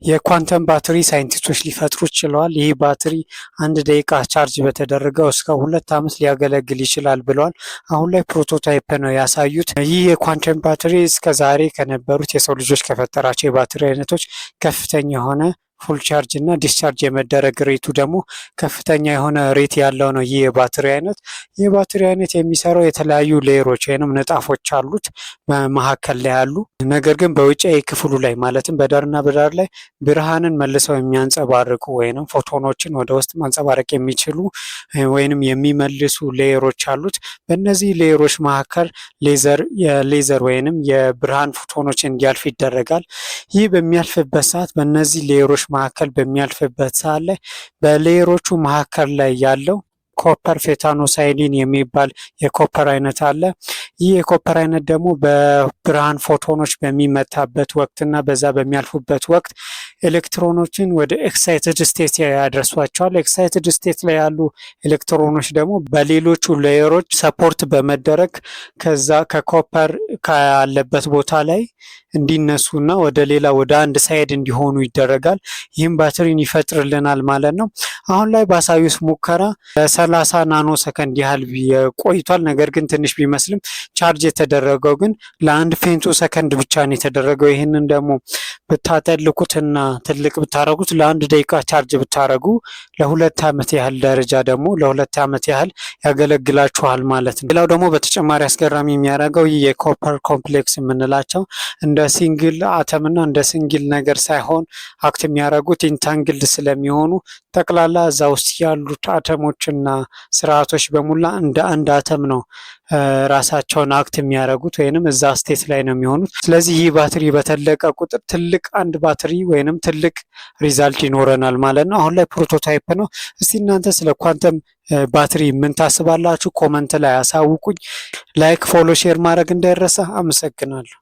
የኳንተም ባትሪ ሳይንቲስቶች ሊፈጥሩ ችለዋል። ይህ ባትሪ 1 ደቂቃ charge በተደረገው እስከ 2 ዓመት ሊያገለግል ይችላል ብለዋል። አሁን ላይ prototype ነው ያሳዩት። ይህ የኳንተም ባትሪ እስከ ዛሬ ከነበሩት የሰው ልጆች ከፈጠራቸው የባትሪ አይነቶች ከፍተኛ የሆነ full charge እና discharge የመደረግ rate ኡ ደግሞ ከፍተኛ የሆነ rate ያለው ነው። ይህ የባትሪ አይነት ይህ የባትሪ አይነት የሚሰራው የተለያዩ layer ኦች ወይንም ንጣፎች አሉት በመካከል ላይ ያሉ፣ ነገር ግን በውጫዊ ክፍሉ ላይ ማለትም በዳርና በዳር ላይ ብርሃንን መልሰው የሚያንጸባርቁ ወይንም photon ኦችን ወደ ውስጥ ማንጸባረቅ የሚችሉ ወይንም የሚመልሱ layer ኦች አሉት። በእነዚህ layer ኦች መካከል ሌዘር የሌዘር ወይንም የብርሃን photon ኦች እንዲያልፍ ይደረጋል። ይህ በሚያልፍበት ሰዓት፣ በእነዚህ layer ኦች መካከል በሚያልፍበት ሰዓት ላይ በ layer ኦቹ መካከል ላይ ያለው copper phthalocyanine የሚባል የ copper አይነት አለ። ይህ የ copper አይነት ደግሞ በብርሃን photon ኦች በሚመታበት ወቅት እና በዛ በሚያልፉበት ወቅት ኤሌክትሮኖችን ወደ excited state ያደርሷቸዋል። Excited state ላይ ያሉ ኤሌክትሮኖች ደግሞ በሌሎቹ layer ኦች support በመደረግ ከዛ ከ copper ካለበት ቦታ ላይ እንዲነሱና ወደ ሌላ ወደ አንድ side እንዲሆኑ ይደረጋል። ይህም ባትሪን ይፈጥርልናል ማለት ነው። አሁን ላይ ባሳዩት ሙከራ ለ30 nano ሰከንድ ያህል ቆይቷል። ነገር ግን ትንሽ ቢመስልም charge የተደረገው ግን ለ1 femto ሰከንድ ብቻ ነው የተደረገው። ይህንን ደግሞ ብታተልቁትና ትልቅ ብታረጉት፣ ለ1 ደቂቃ charge ብታረጉ ለ2 ዓመት ያህል ደረጃ ደግሞ ለ2 ዓመት ያህል ያገለግላችኋል ማለት ነው። ሌላው ደግሞ በተጨማሪ አስገራሚ የሚያደርገው ይህ የ copper complex የምንላቸው እንደ single atom እና እንደ single ነገር ሳይሆን act የሚያደርጉት entangled ስለሚሆኑ ጠቅላላ እዛ ውስጥ ያሉት አተሞችና ስርዓቶች በሙላ እንደ አንድ አተም ነው ራሳቸውን act የሚያደርጉት ወይንም እዛ state ላይ ነው የሚሆኑት። ስለዚህ ይህ ባትሪ በተለቀ ቁጥር ትልቅ አንድ ባትሪ ወይንም ትልቅ result ይኖረናል ማለት ነው። አሁን ላይ prototype ነው። እስቲ እናንተ ስለ ኳንተም ባትሪ ምን ታስባላችሁ? Comment ላይ አሳውቁኝ። Like፣ follow፣ share ማድረግ እንዳይረሳ። አመሰግናለሁ።